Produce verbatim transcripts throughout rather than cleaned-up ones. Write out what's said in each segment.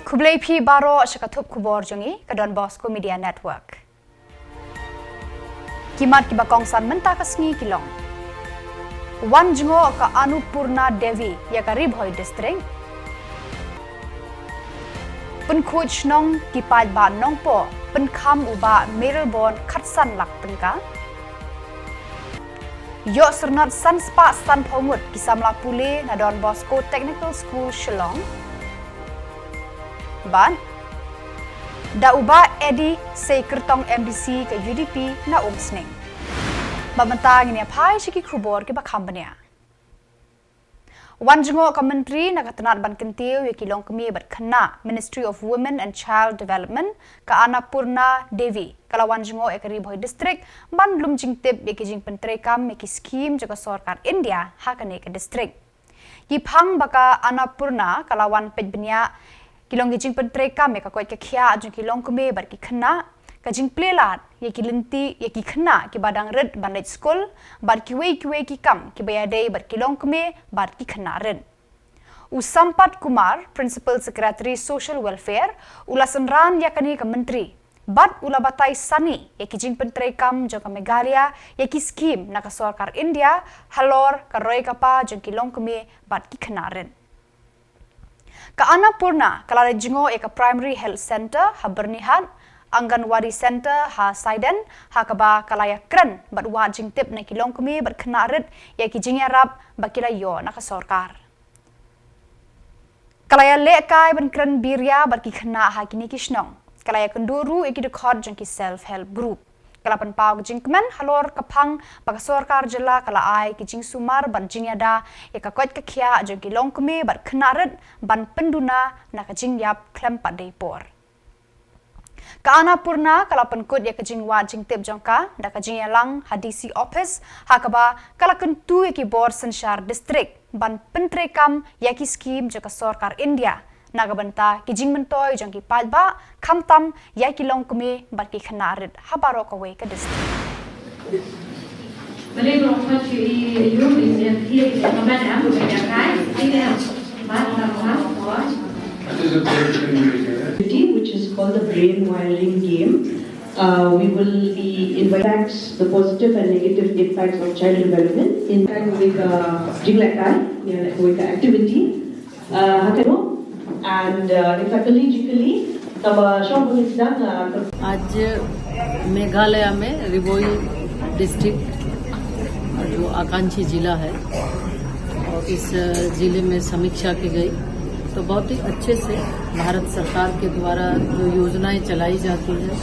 Khublei phi baroh sha ka thup khubor jong ngi ka Don Bosco Media Network. Ki mat kiba kongsan mynta ka sngi ki long: Wan jngoh ka Annapurna Devi ïa ka Ri Bhoi District. Pynkhuid shnong ki paidbah Nongpoh pynkham u Bah Mayralborn khatsan lak tyngka. Ïoh syrnod san spah sanphew ngut ki samla pule na Don Bosco Technical School Shillong. Bad da u Bah Eddie Seikyrtong, M D C ka U D P na Umsning. Bad mynta ngin ïa phai sha ki khubor kiba kham bniah. Wan jngoh ka Myntri na ka tnat ban kyntiew ïa ki longkmie bad khynnah, Ministry of Women and Child Development, ka Annapurna Devi, ka la wan jngoh ïa ka Ri Bhoi District ban lum jingtip ïa ki jingpyntreikam ïa ki skhim jong ka sorkar India ha kane ka district. Ki phang ba ka Annapurna ka la wan peit bniah ki long ki jingpyntreikam ïa ka koit ka khiah jong ki longkmie bad ki khynnah, ka jingplie lad ïa ki lynti ïa ki khynnah kiba dang rit ban leit skul, bad kiwei kiwei ki kam kiba ïadei bad ki longkmie bad ki khynnah rit. U Sampat Kumar, Principal Secretary Social Welfare, u la synran ïa kane ka Myntri bad u la batai sani ïa ki jingpyntreikam jong ka Meghalaya ïa ki skhim na ka sorkar India halor ka roi ka par jong ki longkmie bad ki khynnah rit. Ka Annapurna ka la leit jngoh ïa ka Primary Health Centre ha Byrnihat, Anganwadi Centre ha Saiden, ha kaba ka la ïakren bad wad jingtip na ki longkmie bad khynnah rit ïa ki jingïarap ba ki la ïoh na ka sorkar. Ka la ïalehkai ban kren biria bad ki khynnah ha kine ki shnong. Ka la ïakynduh ruh ïa ki dkhot jong ki self help group. Ka la pynpaw ka jingkmen halor ka phang ba ka sorkar jylla ka la ai ki jingsumar bad jingïada ïa ka koit ka khiah jong ki longkmie bad khynnah rit ban pynduna na ka jingïap khlem pat dei por. Ka Annapurna ka la pynkut ïa ka jingwad jingtip jong ka da ka jingïalang ha D C office, ha kaba ka la kyntu ïa ki bor synshar district ban pyntreikam ïa ki skhim jong ka sorkar India na ka bynta ki jingmyntoi jong ki paidbah, khamtam ïa ki longkmie bad ki khynnah rit ha baroh kawei ka district. Balik rokot chui yu in yang klik ke madam, ya kai, ini ya. Bat nama for. Activity, which is called the brain wiring game. Uh, we will be inviting the positive and negative impacts of child development in with uh, jinglekai, yeah, like with the activity. Uh, hakano, and uh, exactly, kaba shong pun sedang uh, आज मेघालय में री भोई डिस्ट्रिक्ट जो आकांक्षी जिला है और इस जिले में समीक्षा की गई, तो बहुत ही अच्छे से भारत सरकार के द्वारा जो योजनाएं चलाई जाती है,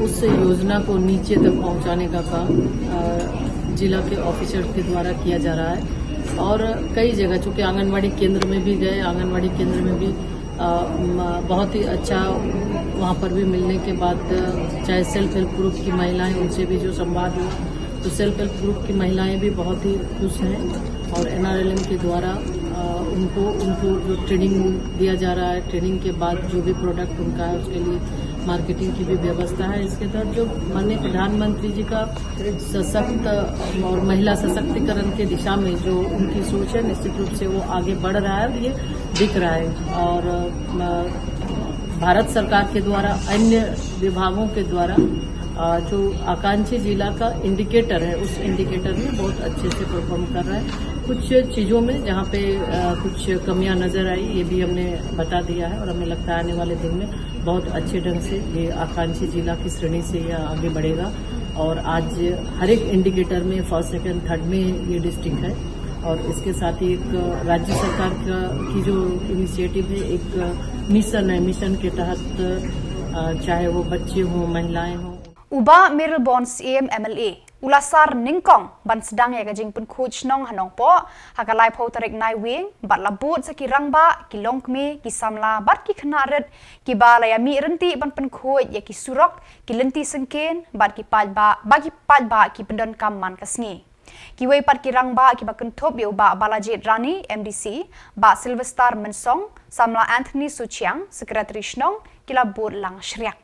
उस योजना को नीचे तक पहुंचाने का काम अ, जिला के ऑफिसर के द्वारा किया जा रहा है। और कई जगह, चूंकि आंगनवाड़ी केंद्र में भी गए, आंगनवाड़ी केंद्र में भी अ, म- बहुत ही अच्छा वहाँ पर भी मिलने के बाद, अ, चाहे सेल्फ हेल्प ग्रुप की महिलाएं, उनसे भी जो संवाद हुआ, तो सेल्फ हेल्प ग्रुप की महिलाएं भी बहुत ही खुश हैं। और एनआरएलएम के द्वारा अ, उनको उनको जो ट्रेनिंग दिया जा रहा है, ट्रेनिंग के बाद जो भी प्रोडक्ट उनका है, उसके लिए मार्केटिंग की भी व्यवस्था है। इसके तहत जो माननीय प्रधानमंत्री जी का सशक्त और महिला सशक्तिकरण की दिशा में जो उनकी सोच है, निश्चित रूप से वो आगे बढ़ रहा है और ये दिख रहा है। और अ, भारत सरकार के द्वारा, अन्य विभागों के द्वारा अ, जो आकांक्षी जिला का इंडिकेटर है, उस इंडिकेटर में बहुत अच्छे से परफॉर्म कर रहा है। कुछ चीज़ों में जहाँ पे अ, कुछ कमियां नज़र आई, ये भी हमने बता दिया है और हमें लगता है आने वाले दिन में बहुत अच्छे ढंग से ये आकांक्षी जिला की श्रेणी से ये आगे बढ़ेगा। और आज हर एक इंडिकेटर में फर्स्ट, सेकंड, थर्ड में ये डिस्ट्रिक्ट है। और इसके साथ ही एक राज्य सरकार का की जो इनिशिएटिव है, एक मिशन है, मिशन के तहत अ, चाहे वो बच्चे हों, महिलाएं हों। U Bah Mayralborn, Syiem M L A, u la sar nyngkong ban sdang ïa ka jingpynkhuid shnong ha Nongpoh ha ka laiphew tarik Naiwieng, bad la bud sa ki rangbah, ki longkmie, ki samla bad ki khynnah rit kiba la ïa mih ryntih ban pynkhuid ïa ki surok, ki lynti syngkien bad ki paidbah, ba ki paidbah ki pyndonkam man ka sngi. Kiwei pat ki rangbah kiba kynthup ïa u Bah Balajied Rani, M D C, Bah Sylvester Mynsong, samla Anthony Suchiang, Secretary Shnong, ki la bud lang shriak.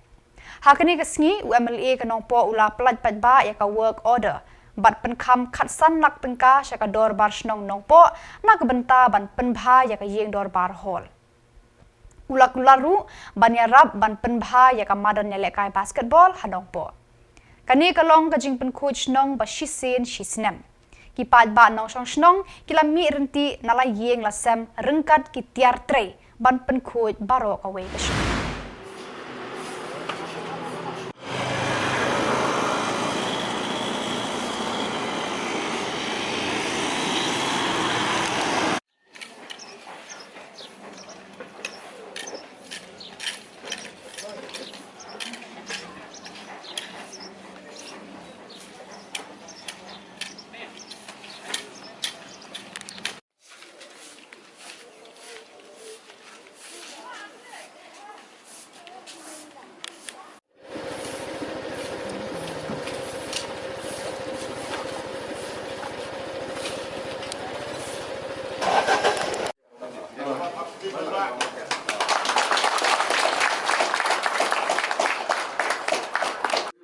Ha kane ka sngi, u M L A ka Nongpoh u la pyllait paidbah ïa ka work order bad pynkham khatsan lak tyngka sha ka Dorbar Shnong Nongpoh na ka bynta ban pynbha ïa ka ïing dorbar hall. U la kular ruh ban ïarap ban pynbha ïa ka madan ïalehkai basketball ha Nongpoh. Kane ka long ka jingpynkhuid shnong ba shisien shisnem. Ki paidbah nongshong shnong ki la mih ryntih na la ïing la sem ryngkat ki tiar trei ban pynkhuid baroh kawei ka shnong.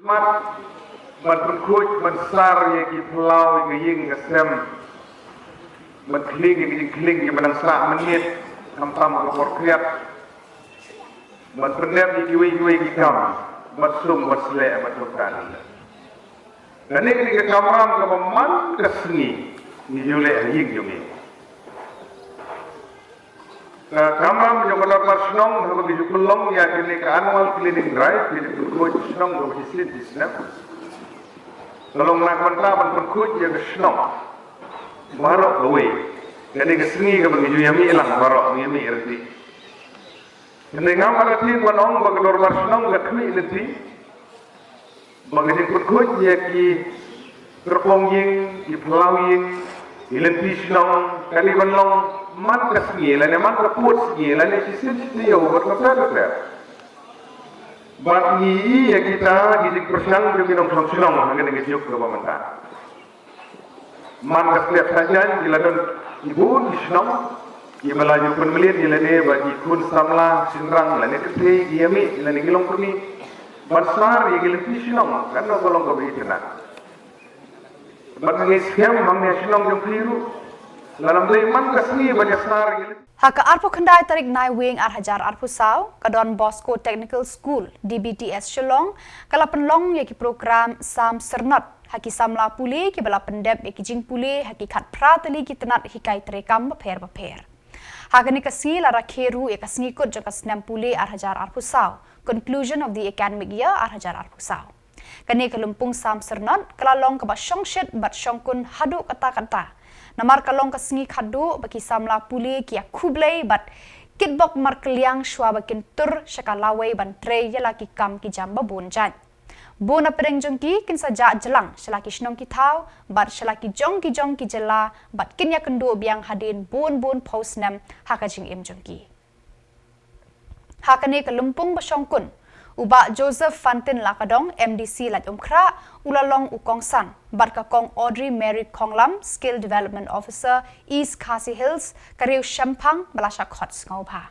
Mat, ban pynkhuid, ban sar ïa ki phyllaw, ïa ka ïing ka sem. Ban khlieh ïa ki jingkhlieh, ïa ban nang sah mynmiet, khamtam ha ka por khriat. Ban pyndep ïa kiwei kiwei ki kam, ban sum, ban sleh, ban thuktan. Kane ka dei ka kamram kaba man ka sngi ngi ju leh ha ïing jong ngi. Ka kamram jong ka dorbar shnong haba ngi ju pynlong ïa kane ka annual cleaning drive, ngi ju pynkhuid shnong kaba shisien shisnem. Ka long na ka bynta ban pynkhuid ïa ka shnong baroh kawei. Kane ka sngi kaba ngi ju ïa mih lang baroh, ngi ïa mih ryntih. Hynrei ngam artatien ban ong ba ka dorbar shnong ka khmih lynti. Ba ka jingpynkhuid ïa ki kyrpong ïing, ki phyllaw ïing, ki lynti shnong, ka dei ban long man ka sngi, lane man ka pud sngi, lane shisien shi taïew, bad kumta kumta. Bad ngi ïohi ïa kita ki jingpyrshang jong ki nongshong shnong ha kane ka juk kaba mynta. Man ka step sa jan ki la don ki bun ki shnong kiba la ju pynmlien ïa lade ba ki khun samla shynrang lane kynthei ki ïa mih lane ki longkmie ban sar ïa ki lynti shnong, kan long ka long kaba itynnad. Bad ngi skhem hangne shnong jong phi ruh la lam dei man ka sngi ban ïa sar ïa ki lynti. Ha ka arphew khyndai tarik Naiwieng ar hajar arphew saw, ka Don Bosco Technical School, D B T S Shillong, ka la pynlong ïa ki program sam syrnot ha ki samla pule kiba la pyndep ïa ki jingpule ha ki khatphra tylli ki tnat hikai treikam bapher bapher. Ha kane ka sngi la rakhe ruh ïa ka sngi kut jong ka snem pule ar hajar arphew saw, conclusion of the academic year ar hajar arphew saw. Kane ka lympung sam syrnot ka la long kaba shongshit bad shongkun haduh katta katta. Namar ka long ka sngi khatduh ba ki samla pule ki ïa khublei bad kitbok markylliang shwa ba kin tur sha ka lawei ban trei ïa la ki kam ki jam babun jait. Bun na pdeng jong ki kin sa jah jlang sha la ki shnong ki thaw bad sha la ki jong ki jong ki jylla bad kin ïa kynduh biang hadien bun bun phew snem ha ka jingim jong ki. Ha kane ka lympung ba shongkun, u Bah Joseph Fantin Lakadong, M D C Laitumkhrah, u la long u kongsan bad ka Kong Audrey Mary Khonglam, Skill Development Officer, East Khasi Hills, ka riew shemphang ba la shah khot sngewbha.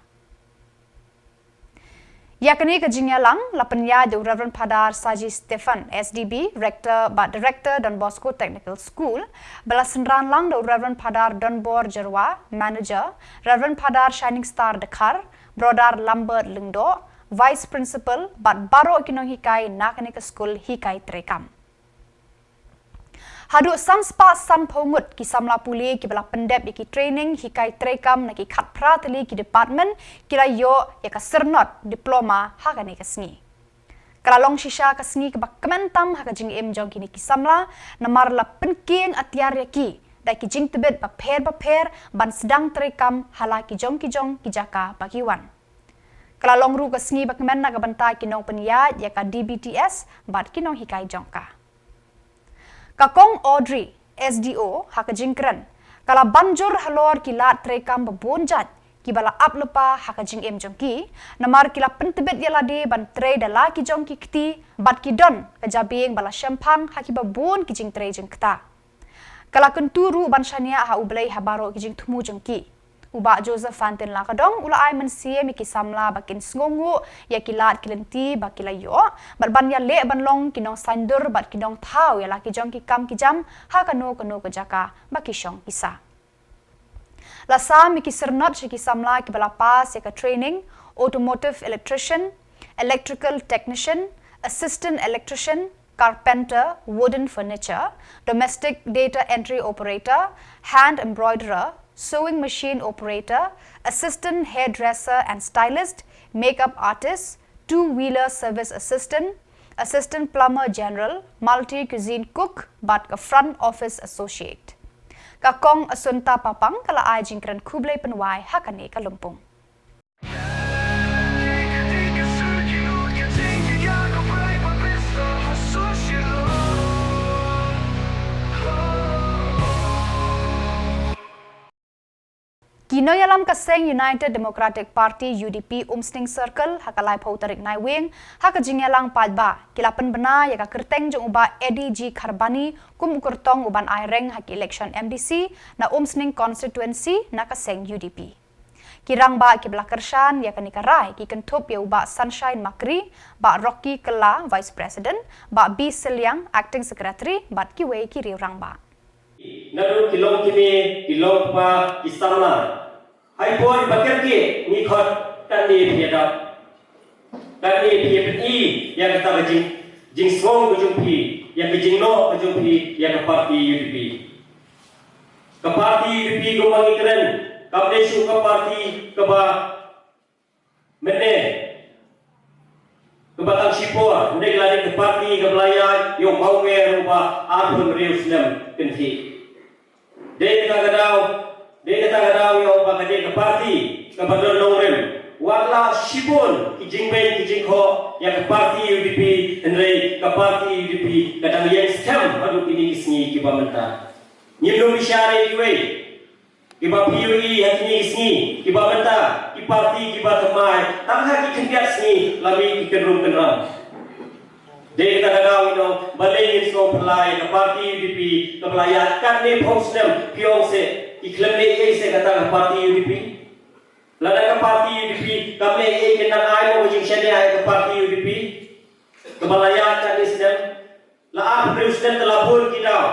Ïa kane ka jingïalang la pynïaid da u Reverend Phadar Saji Stephan, S D B, Rector bad Director Don Bosco Technical School, ba la synran lang da u Reverend Phadar Donbor Jyrwa, Manager, Reverend Phadar Shining Star Dkhar, Brother Lambert Lyngdoh, Vice Principal, bad baroh ki nonghikai na kane ka skul hikai treikam. Haduh san spah san phew ngut ki samla pule kiba la pyndep ïa ki training hikai treikam na ki khatphra tylli ki department ki la ïoh ïa ka syrnot diploma ha kane ka sngi. Ka la long shisha ka sngi kaba kmen tam ha ka jingim jong kine ki samla, namar la pynkieng atiar ïa ki da ki jingtbit bapher bapher ban sdang treikam ha la ki jong ki jong ki jaka ba ki wan. Ka la long ruh ka sngi ba kmen na ka bynta ki nongpynïaid ïa ka D B T S bad ki nonghikai jong ka. Ka Kong Audrey, S D O, ha ka jingkren, ka la ban jur halor ki lad treikam babun jait kiba la ap lypa ha ka jingim jong ki, namar ki la pyntbit ïa lade ban trei da la ki jong ki kti bad ki don ka jabieng ba la shemphang ha kiba bun ki jingtrei jingkta. Ka la kyntu ruh ban shaniah ha U Blei ha baroh ki jingthmu jong ki. U Bah Joseph Fantin Lakadong u la ai mynsiem ïa ki samla ba kin sngewnguh ïa ki lad ki lynti ba ki la ïoh bad ban ïaleh ban long ki nongsaiñdur bad ki nongthaw ïa la ki jong ki kam ki jam ha kano kano ka jaka ba ki shong ki sah. La sam ïa ki syrnot sha ki samla kiba la pass ïa ka training automotive electrician, electrical technician, assistant electrician, carpenter, wooden furniture, domestic data entry operator, hand embroiderer, sewing machine operator, assistant hairdresser and stylist, makeup artist, two-wheeler service assistant, assistant plumber general, multi-cuisine cook, bad ka front office associate. Ka Kong Asunta Papang ka la ai jingkren khublei pynwai ha kane ka lympung. Ki nongïalam ka seng United Democratic Party, U D P, Umsning Circle, ha ka laiphew tarik Naiwieng, ha ka jingïalang paidbah, ki la pynbna ïa ka kyrteng jong u Bah Eddie G Kharbani kum u kyrtong u ban ai reng ha ki election M D C na Umsning constituency na ka seng U D P. Ki rangbah kiba la kyrshan ïa kane ka rai ki kynthup ïa u Bah Sunshine Makri, Bah Rocky Kylla, Vice President, Bah B Sylliang, Acting Secretary, bad kiwei ki riew rangbah. Naduh ki longkmie, ki longkpa, ki samla, ha i por ba kyrkieh ngi khot, katne phi ïadap, katne phi ïapeit ïa kata ka jing, jingsngew ka jong phi, ïa ka jingnoh ka jong phi ïa ka party U D P. Ka party U D P kumba ngi kren, kam dei shuh ka party kaba mynne, kaba tang shipor, hynrei ka la dei ka party kaba la ïaid ïa u mawmer uba arphew hynriew snem kynthih. Dei kata ka daw, dei kata ka daw ïa uba ka dei ka party kaba don nongrim. Wat la shibun ki jingbeiñ ki jingkhoh ïa ka party U D P, hynrei ka party U D P ka dang ïeng skhem haduh kine ki sngi kiba mynta. Ngim dum bishar ïa kiwei. Kiba phi ïohi ha kine ki sngi, kiba mynta, ki party kiba thymmai, tang ha ki khyndiat sngi, la mih ki kynrum kynram. Dei kata ka daw ïa u, balei ngin sngew phylla ïa ka party U D P, kaba la ïaid katne phew snem, phi ong seh, ki khlem leh ei ei seh kata ka party U D P. Lada ka party U D P, kam leh ei ei kin nang ai mo ka jingshaniah ïa ka party U D P. Kaba la ïaid katne snem, la arphew snem te la bun ki daw.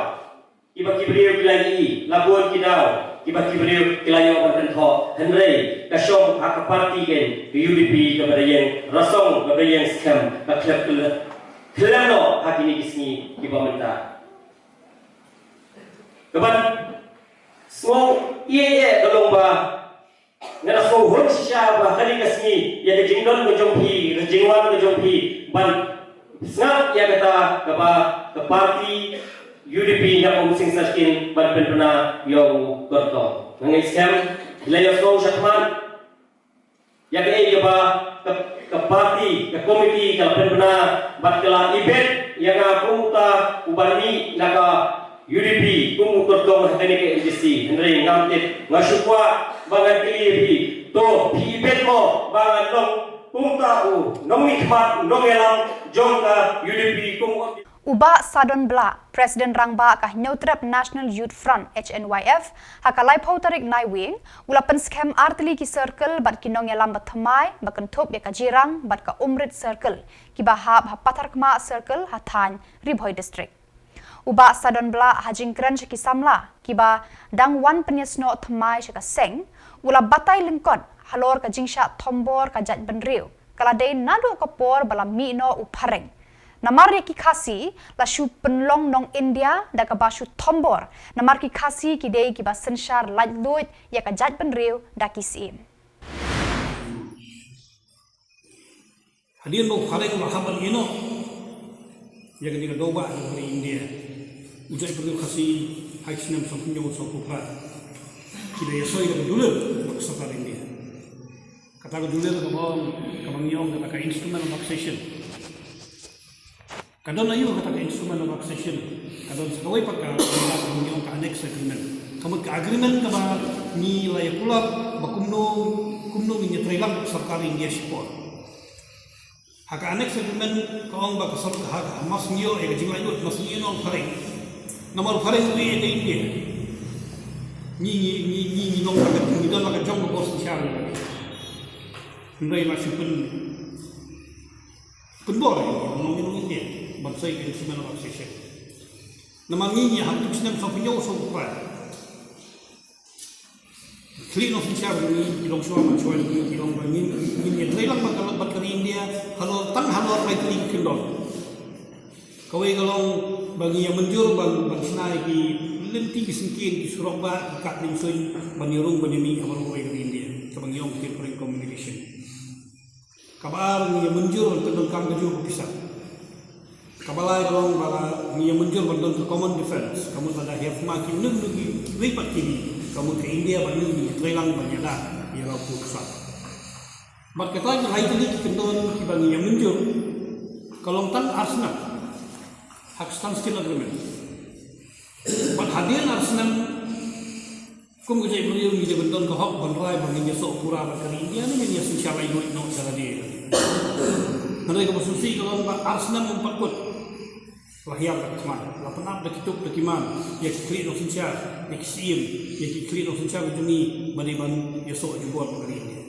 Kiba ki briew ki la ïohi, la bun ki daw, kiba ki briew ki la ïoh ban kynthoh, hynrei ka shong ha ka party kein, ka U D P kaba da ïeng rasong, kaba da ïeng skhem, ka khlem khlem, khlem noh ha kine ki sngi kiba mynta. Kaban sngew ïeh ïeh ka long ba nga da sngewhun shisha ba kane ka sngi, ïa ka jingdon ka jong phi, ka jingwan ka jong phi, ban sngap ïa kata kaba ka party U D P na Umsning Circle ban pynbna ïa u kyrtong. Nga ngeit skhem, la ïa sngew shakhmat ïa kaei kaba ka, ka party, ka komiti ka la pynbna bad ka la ibit ïa nga kum uta uba mih na ka U D P kum u kyrtong ha kane ka M D C, hynrei ngam tip, nga shu kwah ba ngan kylli ïa phi, to phi ibit mo ba ngan long kum uta u nongmihkhmat, nongïalam jong ka U D P kum u. U Bah Sadon Blah, President Rangbah ka Hynñiewtrep National Youth Front, H N Y F, ha ka laiphew tarik Naiwieng, u la pynskhem artylli ki circle bad ki nongïalam ba thymmai ba kynthup ïa ka Jirang bad ka Umrit Circle, kiba hap ha Patharkhmah Circle ha thaiñ Ri Bhoi District. U Bah Sadon Blah ha jingkren sha ki samla kiba dang wan pynïasnoh thymmai sha ka seng, u la batai lyngkot halor ka jingshah thombor ka jaitbynriew ka la dei naduh ka por ba la mih noh u phareng. Namar ïa ki Khasi la shu pynlong nong India da kaba shu thombor, namar ki Khasi ki dei kiba synshar laitluid ïa ka jaitbynriew da ki syiem. Hadien ba u phareng u la hap ban ïehnoh ïa kane ka dewbah jong ka ri India, u jaitbynriew Khasi ha ki snem sanphew hynñiew sanphew phra ki la ïasoi da ka dulir bad ka sorkar India. Kata ka dulir kaba, kaba ngi ong kata ka instrument of accession. Ka don aïu kata ka instrument of accession? Ka don sa kawei pat ka, ka ngi ong ka annex agreement. Ka mut ka agreement kaba ngi la ïa kulap ba kumno, kumno ngin ïatrei lang bad ka sorkar India shipor. Ha ka annex agreement ka ong ba ka sorkar, ha, ha mas ngi ïoh ïa ka jinglaitluid, mas ngi ïoh ïa u phareng. Namar u phareng u ïoh ïa ka India. Ngi, ngi, ngi, ngi, ngi long la ka, ngi don la ka jong ka bor synshar. Hynrei la shu pyn, pynbor ïa u nong, nong India ban soi ka instrument of accession. Namar ngi, ngi hap tu snem sanphew hynñiew sanphew phra. Khlieh nong synshar ngi, ngi long shuwa, man shuwa ngi, ngi long ba ngin, ngin ïa Ka long bad ka ri India halor, tang halor lai tylli ki kyndon. Kawei ka long ba ngi ïa mynjur ban, ban shna ïa ki lynti ki syngkien, ki surok bah, ki kad ning suiñ ban ïa rung ban ïa mih ha baroh kawei ka ri India, kaba ngi ong ki Foreign Communication. Kaba ar, ngi ïa mynjur ban pyndonkam kajuh ka pisa. Kaba lai ka long ba ngi ïa mynjur ban don ka common defense, ka mut lada hiar thma ki, une une ki, kiwei pat ki ri, ka mut ka India bad ngi ngi trei lang ban ïada ïa la u pud u sat. Bad kata ki lai tylli ki kyndon kiba ngi ïa mynjur, ka long tang ar snem ha ka Standstill Agreement. Bad hadien ar snem, kum ka jaitbynriew ngi dei ban don ka hok ban rai ba ngin ïasoh pura bad ka ri India ne ngin ïa synshar laitluid noh sha lade. Hynrei kaba sngewsih ka long ba ar snem ym pat kut. La hiar da ka thma, la pynap da ki tuk da ki man ïa ki khlieh nongsynshar, ïa ki syiem, ïa ki khlieh nongsynshar ka jong ngi ba dei ban ïasoh jubor bad ka ri India.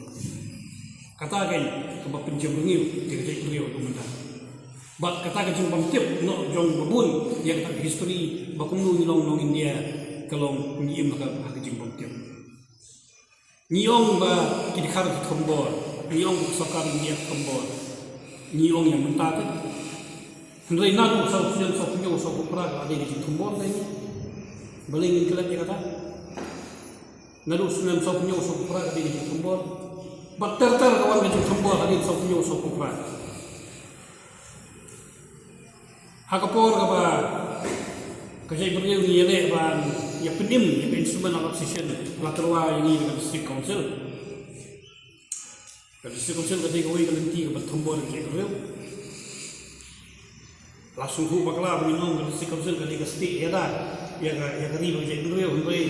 Kata kein kaba pynjem rngiew ïa ka jaitbynriew haduh mynta. Bad kata ka jingbymtip noh jong ba bun ïa kata ka history ba kumno ngi long nong India, ka long ngi im ha ka, ha ka jingbymtip. Ngi ong ba ki dkhar ki thombor, ngi ong ba ka sorkar India ka thombor. Ngi ong ïa mynta te. Hynrei naduh saw snem sawphew hynñiew sawphew phra ka la dei ka jingthombor te. Balei ngin klet ïa kata? Naduh snem sawphew hynñiew sawphew phra ka dei ka jingthombor. Bad ter ter ka wan ka jingthombor hadien sawphew hynñiew sawphew phra. Ha ka por kaba ka jaitbynriew ngi ïaleh ban ïa pynim ïa ka instrument of accession, la tyrwa ïa ngi da ka District Council. Ka District Council ka dei kawei ka lynti kaba thombor ïa ka jaitbynriew. La sngewthuh bakla ba ngin ong ka District Council ka dei ka stieh ïada ïa ka, ïa ka ri bad ka jaitbynriew, hynrei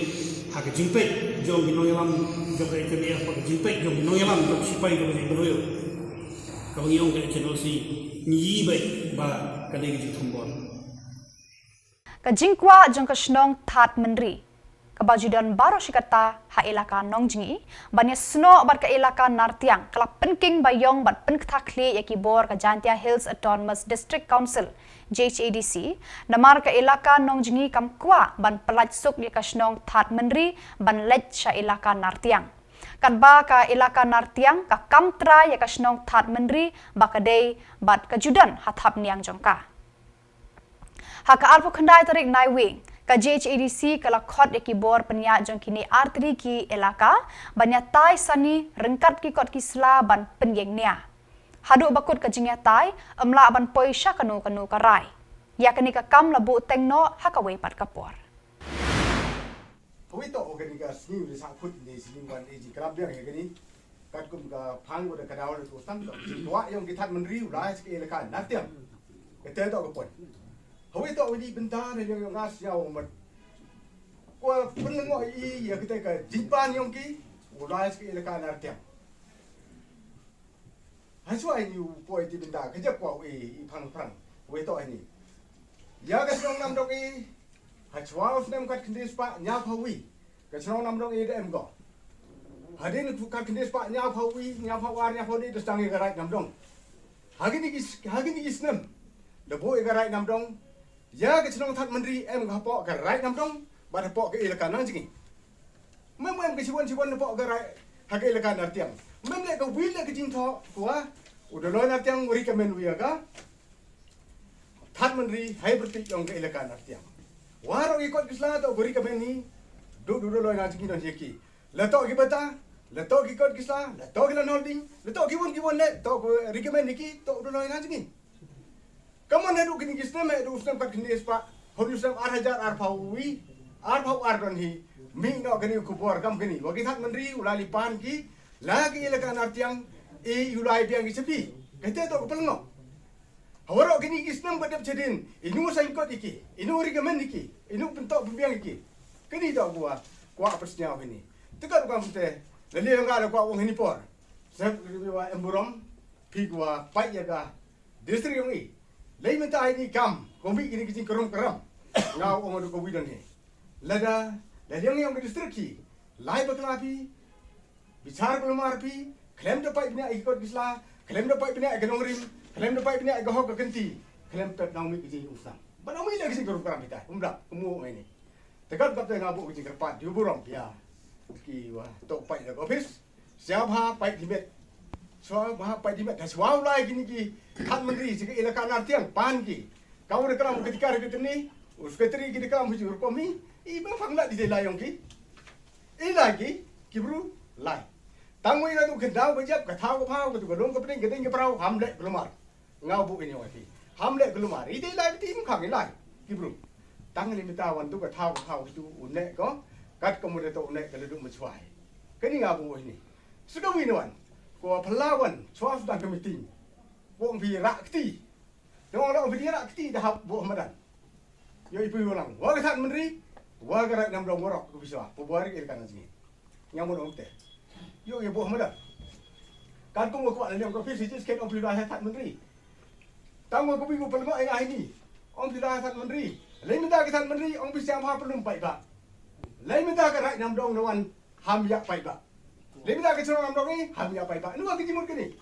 ha ka jingpeit jong ki nongïalam jong ka H M A F bad ka jingpeit jong ki nongïalam jong ki sipai jong ka jaitbynriew, kaba ngi ong ka H N L C, ngi ïohi beit ba ka dei ka jingthombor. Ka jingkwah jong ka shnong Thadmynri, kaba ju don baroh shi katta ha elaka Nongjngi, ban ïasnoh bad ka elaka Nartiang, ka la pynking baïong bad pynkthah khlieh ïa ki bor ka Jaintia Hills Autonomous District Council, J H A D C, namar ka elaka Nongjngi kam kwah ban pyllait suk ïa ka shnong Thadmynri ban leit sha elaka Nartiang. Katba ka elaka Nartiang ka kam trai ïa ka shnong Thadmynri ba ka dei bad ka ju don ha thapniang jong ka. Ha ka arphew khyndai tarik Naiwieng, ka J H A D C ka la khot ïa ki bor pynïaid jong kine artylli ki elaka ban ïatai sani ryngkat ki kot ki sla ban pynïeng nia. Haduh ba kut ka jingïatai, ym lah ban poi sha kano kano ka rai. Ïa kane ka kam la buh teng noh ha kawei pat ka por. Kawei toh kane ka sngi u la sah kut ne sngi wan e jingkrap biang ïa kane. Katkum ka phang ko da ka daw la tu tang ka jingkwah ïong ki Thadmynri u la sha ka elaka Nartiang. Kata toh ka pon. Hawei toh wani bynta na ïong ïong ngas ïa u mat. Ko pynlyngngoh ïa kata ka jingpan ïong ki u la sha ka elaka Nartiang. Hashwa ini u poi ti bynta ka jep kwah u i phang phrang. Wei toh ini. Ïa ka shnong Namdong i hashwa u snem khat khyndai spah ñiaw phaw wi. Ka shnong Namdong i da em ko. Hadien ka khat khyndai spah ñiaw phaw wi, ñiaw phaw ar, ñiaw phaw di da sdang ïa ka raid Namdong. Hagini ki, hagini ki snem. Da buh ïa ka raid Namdong. Ïa ka shnong Thadmynri em ka hapoh ka raid Namdong bad hapoh ka elaka Nongjngi. Mem em ka shibun shibun hapoh ka raid ha ka elaka Nartiang. Mem leh ka wi leh ka jingthoh kwah u Dolloi Nartiang u recommend ïa ka Thadmynri hei pyrthei ïong ka elaka Nartiang. Waroh ki kot ki sla toh u recommend hi. Du du Dolloi Nartiang ki don hi ki. La toh ki bata, la toh ki kot ki sla, la toh ki la nolding, la toh ki bun ki bun leh toh u recommend hi ki toh u Dolloi Nartiang. Ka mon haduh kine ki snem, haduh u snem khat khyndai spah, haduh u snem ar hajar ar phaw wi, ar phaw ar don hi. Mih noh kane u khubor kam kane wa ki Thadmynri u la li pan ki la ki elaka Nartiang, i u la i biang ki chapi. Kata toh ka pynlyngngoh. Hawaroh kine ki snem ba dep chadien, inu saiñ kot ïa ki, inu recommend ïa ki, inu pyntoh pynbiang ïa ki. Kane toh kwah, kwah pynsñiaw kane. Te kat kam te, la li nga la kwah ong hini por. Sep kane wa em burom, phi kwah pait ïa ka district yong i. Lei mynta ini kam, ko mih kini ki jingkrum kram. Nga ong du ko wi don hi. Lada, la liang yong ka district ki. Lai bakla phi, bichar kulmar phi, khlem da pait bniah i kot bisla, khlem da pait bniah i ka nongrim, khlem da pait bniah i ka hok ka kynti, khlem pep nang mih ki jingumsnam. Ba nang mih la ki jingkrum kram kita, umda, umu ini. Te kat kat te nga buh ki jingkyrpad, di burom phi ïa. Ki wa, tok pait da ka office. Siapa pait di met. Shuwa ba hap pait di met, shuwa u lai kini ki than myntri sha ka elaka Nartiang pan ki. Ka u da klam ka dikar ka tini, u secretary ki da klam hu ju rukom hi, i ba phang la di de lai yong ki. I lai ki, ki bru lai. Tang wei na tu ka daw ka jap, ka thaw ka phaw, ka tu ka dong ka pning, ka ding ka praw, ham leh kulmar. Nga bu ini wati. Ham leh kulmar. I de lai ti im khang i lai. Ki bru. Tang li mita wan tu ka thaw ka phaw tu u ne ko. Kat ka mu de to u ne ka le du mu chwai. Kani nga bu ini. Suka wi no wan. Ko phala wan. Chwa sudan ka meeting. Wong phi rak kti. Dong dong phi rak kti da hap bu madan. Yo ipu yo lang. Wa ka than myntri. Wa ka rai nam dong warok ku bisa. Pu bari ka kana jingin. Nyang mo dong te. Yo ye bo madan. Kan ko ko le ko phi si jis ken ong phi la than myntri. Tang ko bi ko pelma ai ngai ni. Ong phi la than myntri. Le minta ka than myntri ong phi siang pha pelum pai ba. Le minta ka rai nam dong no wan. Ham ïa paidbah. Lei mynta ka chnong namdong i ham ïa paidbah. Nua ka jingmut kane.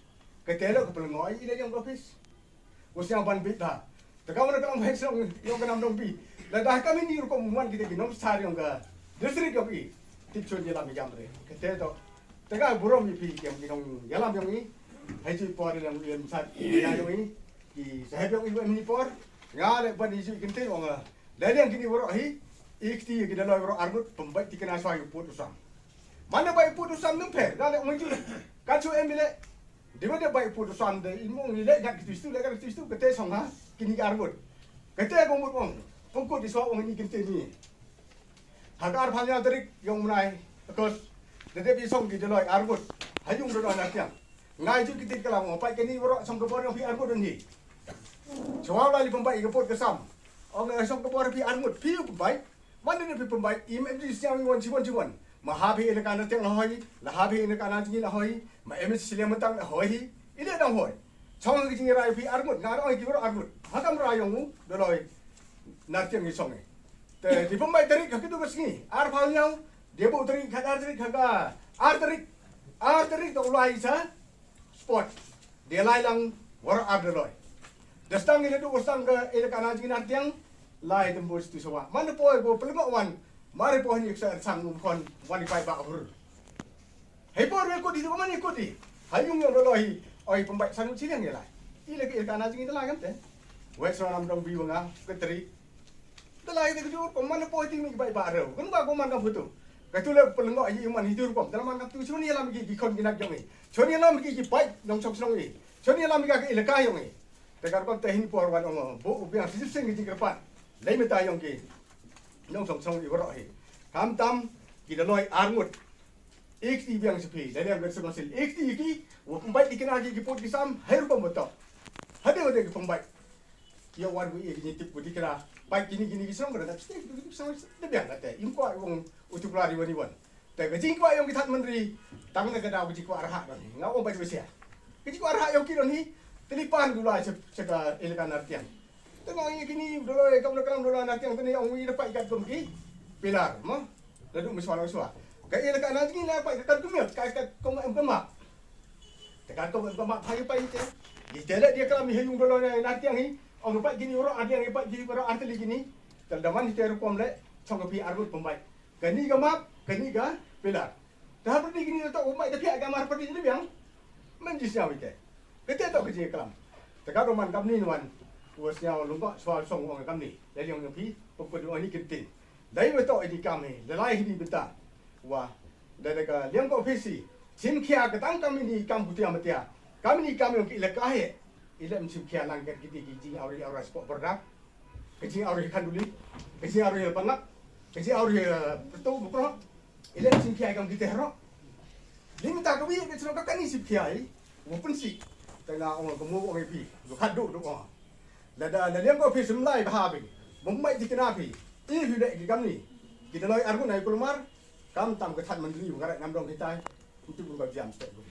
Ka telo ka pynlong i lei jong ka office. Ko sñiaw ban bit da. Te ka wan ka long bhai chnong yong ka namdong bi. Lada ka mini rukom wan kita ki nongshar yong ka district yong i. Tip chun ïalam i jam re. Ka te to. Te ka burom i phi ki yong ki nongïalam yong i. Hai chui por yong i, em sat ïa yong i. Ki saheb yong i, em ni por. Nga le ban i chui kynti yong nga. Da liang kini waroh hi, i kti ki da loi waroh arngut, pynbait ti kena shuwa ïa u pud u sam. Mane ba ïa u pud u sam nang pher, da leh ong ïa u. Ka chu em bile. Di ba da ba ïa u pud u sam da i mong i leh gat kti stu, leh gat kti stu, kate song ha, kini ki arngut. Kate ko mut ong, ong kut di shuwa ong ini kynti ni. Ha ka arphew hynñiew tarik yong u bnai August. Da dep i song ki da loi arngut. Ha yung da loi na tiang. Ngai ju kiti ka lam, pait kani waroh song ka bor yong phi arngut don hi. Chwa la li pynbait ka pud ka sam. Ong ngai song ka bor phi arngut phi u pynbait. Man ne phi pynbait im em ji siang wan chi wan chi wan. Ma ha phi ina kana teng la hoi, la ha phi ina kana jngi la hoi, ma em ji siang matang la hoi hi. Ina dang hoi. Chong ki jngi rai phi arngut, nga ong ki waroh arngut. Ha kam rai yong u, da loi. Nar tiang i song i. Te di pynbait tarik ha kitu ka sngi, arphew hynñiew, di bu tarik, ka ar tarik, ka ar tarik, ar tarik da u lai sa. Sport. Dia lai lang waroh ar da loi. Da stang ila du stang ka ila kana jingin ar tiang. Lai tembu stu sawa. Mana poi bo pelengok wan. Mari poi ni ksa sang um kon wan i pai ba hur. Hei por we kudi tu mani kudi. Hai yung yong da loi. Oi pembai sang chiliang ila. Ila ka ila kana jingin da lai kan te. Wek sa nam dong bi wanga. Ketri. Te lai te kujur ko man po ti mi bai ba reu. Kun ba ko man ka photo. Ka tu le pelengok i man hidur ko. Te man ka tu chuni lam ki ki kon ki nak jong i. Chuni lam ki ki bai nong chok song i. Chuni lam ka ki le ka yong i. Te kar ko te hin por wan ong bo u biang sisip sing ki jingkerpat. Lai meta yong ki. Nong chok song i waroh hi. Kam tam ki da loi arngut. Ikti biang sepi. Dari yang biasa masil. Ikti iki. Wa pembai ki kena ki ki pot ki sam. Hai rukom betok. Hade hade ki pembai. Ïa wan wi ïa kini tip ku dikra. Pai kini kini ki song kena dap state kini ki song de biang kata. Im ko wong utuk lari wani wan. Te ka jingkwah yong ki than myntri. Tang na ka daw ka jingkwah raha don hi. Nga ong bai besia. Ka jingkwah raha yong ki don hi. Telipan gula sha sha ka ila ka nar tiang. Te nga ong ïa kini dolo ïa kam na kram dolo nar tiang te ni ong wi da pai kat kum ki. Pilar mo. Ladu meswa meswa. Ka ila ka nar tiang la pai kat kum ïa ka kat kum em kama. Te ka ko ba ma phai pai te. Di te le dia kala mi ha yung dolo na na tiang hi. Ong pai kini ro adiang pai kini ro arteli kini. Tel daman hi te rukom le chong ka pi arut pembai. Kani ka map, kani ka pilar. Te ha perdi kini to umbai te pia ka mar perdi ni biang. Men ji siaw ite. Kete to kiji klam. Te ka roman kam ni wan. Wa siaw lungko swa song ong kam ni. Le yong pi pokko do ni kintin. Dai we to ini kam hi. Le lai hi ni benta. Wa. Da da ka liang ko ofisi. Sim khia ka tang kam ini kam butia matia. Kam ini kam yong ki le ka he. Ile sim khia lang ka kiti ki jing auri aura sport berdak. Ka jing auri khanduli. Ka jing auri bangak. Ka jing auri petu bukro. Ile sim khia kam kiti hero. Lim ta ka wi ka chno ka kani sim khia i. Wo pensi. Tanga ong ka mo ong pi. Lo khadu do ong. Lada la liang ko ofisi mlai ba ha bi. Bom mai ti kena pi. I hi le ki kam ni. Kita loi argun ai kulmar. Kam tam ka than myntri ba ka rai nam dong hitai. Itu pun ka jam stek pun.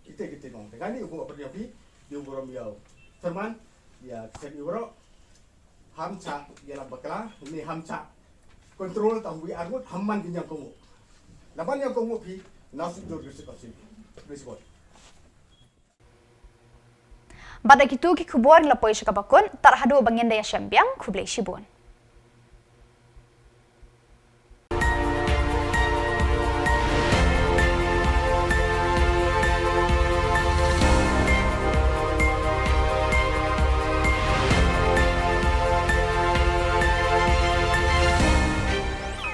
Ite kite nong. Tengah ni ubu apa dia pi, dia ubu rom yau. Terman, ya kisen iwro. Ham cha, ya la bakla, ni ham cha. Control tam wi armut, ham man kinyang komu. Laban yang komu pi, nasu jor gisi kosin. Gisi kot. Bad da kitu ki khubor ngi la poi sha kaba kut, tar haduh ba ngin da ïashem biang, khublei shibun.